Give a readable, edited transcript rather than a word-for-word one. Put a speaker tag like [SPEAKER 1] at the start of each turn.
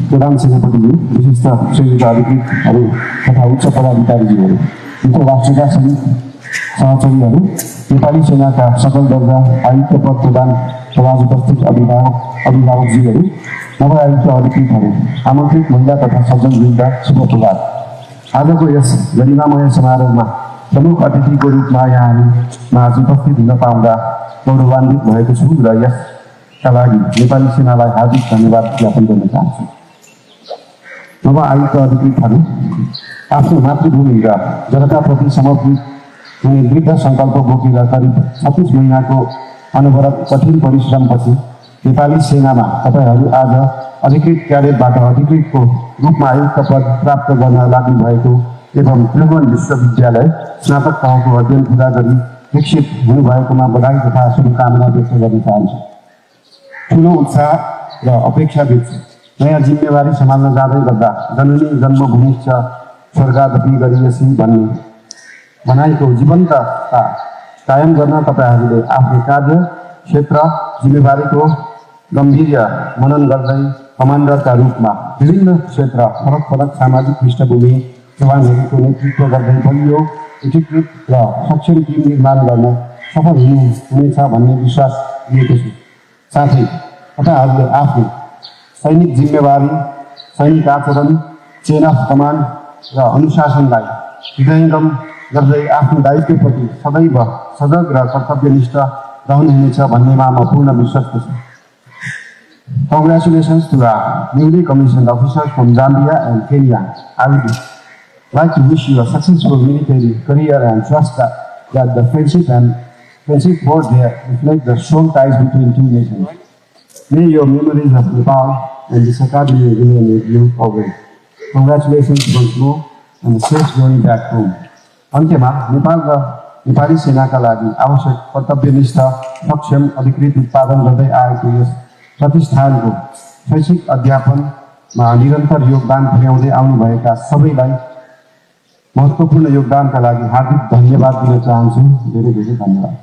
[SPEAKER 1] प्रधान सेनापतिज्यू, विशिष्ट सैनिक अधिकृतहरू तथा उच्च पदाधिकारीज्यूहरू, राष्ट्रियका सैनिक सहचरीहरू, नेपाली सेनाका सकल दर्जा आयुक्त पद प्रदान समाज उपस्थित अभिभावकज्यूहरू, नवआयुक्त अधिकृतहरू, आमन्त्रित महिला तथा सज्जनवृन्द शुभ प्रभात। आजको यस गरिमामय समारोहमा प्रमुख अतिथिको रूपमा यहाँहरूमा आज उपस्थित हुन पाउँदा गौरवान्वित भएको छु र यसका लागि नेपाली सेनालाई हार्दिक धन्यवाद ज्ञापन गर्न चाहन्छु। नवआयुक्त अधिकृतहरू आफ्नो मातृभूमि र जनताप्रति समर्पित हुने दृढ सङ्कल्प बोकेर करिब 36 महिनाको अनवरत कठिन परिश्रमपछि नेपाली सेनामा तपाईँहरू आज अधिकृत क्याडेटबाट अधिकृतको रूपमा आयुक्त पद प्राप्त गर्न लाग्नु भएको एवं त्रिभुवन विश्वविद्यालय स्नातक तहको अध्ययन पूरा गरी विकसित हुनुभएकोमा बधाई तथा शुभकामना व्यक्त गर्न चाहन्छु। ठुलो उत्साह र अपेक्षा व्यक्त नयाँ जिम्मेवारी सम्हाल्न जाँदै गर्दा जननी जन्मभूमिश्च स्वर्गादपि गरियसी भन्ने भनाइको जीवन्तता कायम गर्न तपाईँहरूले आफ्नो कार्य क्षेत्र जिम्मेवारीको गम्भीर्य मनन गर्दै कमान्डरका रूपमा विभिन्न क्षेत्र फरक सामाजिक पृष्ठभूमि जवानहरूको नेतृत्व गर्दै बलियो एकीकृत र सक्षम टिम निर्माण गर्न सफल हुनेछ भन्ने विश्वास लिएको छु। साथै तपाईँहरूले आफ्नो सैनिक जिम्मेवारी, सैनिक आचरण, चेन अफ कमान्ड र अनुशासनलाई हृदयङ्गम गर्दै आफ्नो दायित्वप्रति सदैव सजग र कर्तव्यनिष्ठ रहनुहुनेछ भन्नेमा म पूर्ण विश्वस्त छु। Congratulations to our newly commissioned officers from Zambia and Kenya. I would like to wish you a successful military career and trust that the friendship board there reflect the strong ties between two nations. May your memories of Nepal and this academy remain with you always. Congratulations once more and a safe journey back home. अन्त्यमा नेपाल र नेपाली सेनाका लागि आवश्यक कर्तव्यनिष्ठ सक्षम अधिकृत उत्पादन गर्दै आएको यस प्रतिष्ठानको शैक्षिक अध्यापनमा निरन्तर योगदान पुर्याउँदै आउनुभएका सबैलाई महत्त्वपूर्ण योगदानका लागि हार्दिक धन्यवाद दिन चाहन्छु। धेरै धेरै धन्यवाद।